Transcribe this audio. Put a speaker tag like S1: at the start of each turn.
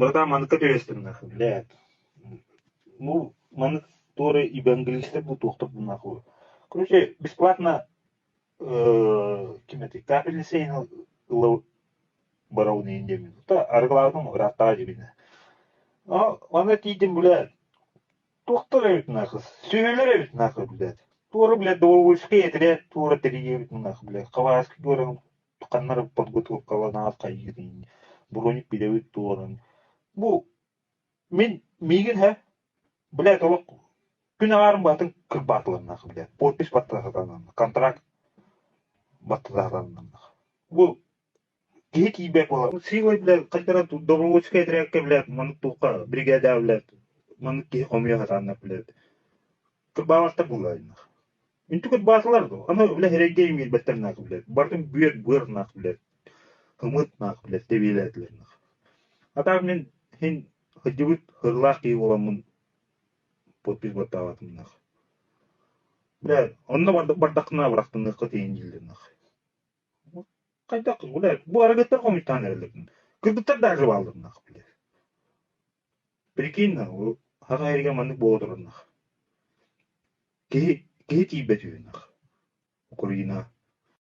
S1: Братан, маныкка түбэстим нахуй, блядь. Ну, маннык туора евангелистар бу туохтар бу нахуй. Короче, бесплатно ким этэй, капельница ыла барабын иһин диэммин. Та арыгылаабытым ырааттаҕа дьибинэ. Аны тиийдим, блядь, туохтар эбит нахуй, сүөһүлэр эбит нахуй, блядь. Туора, блядь, добровольскай этэрээт туора тэрийиэбит нахуй, блядь, Хабаровскай туора ханна эрэ подготовкаланаат хайыырын, броник билэбит туоран. Бу мин миигин һэ, блядь, олох күн аҥаарын баатын кырбаатыларнаах, блядь, подпись баттататанна, контракт баттататанна. Бу киһи тиийбэт буолар. Силой, блядь, хайдара добровольческай этэрээккэ, блядь, маннык туохха бригада, блядь, маннык киһи хомуйа сатааннар, блядь. Кырбаабаттар буоллаайнах. Үнтү кырбаатылар дуо? Аны бile эрэйгэ биэрбэттэр наах билэр. Барытын бүөр быар наах билэр. Ымыт наах билэр, тэбиэлээтилэр наах. А так мин һин сылдьыбыт һырлаах киһи буоламмын подпись баттаабатым наах. Бля, онно бардаххына бырахтыныахха тиийэн дииллэр наах. Хайдах, бля, бу арыгыттар хомуйтаан эрэллэр. Кыргыттар даже бааллар наах, бля. Прикинь, саха сиригэр маннык буола турар наах. Киһи, киһи тиийбэт үһү наах. Украина.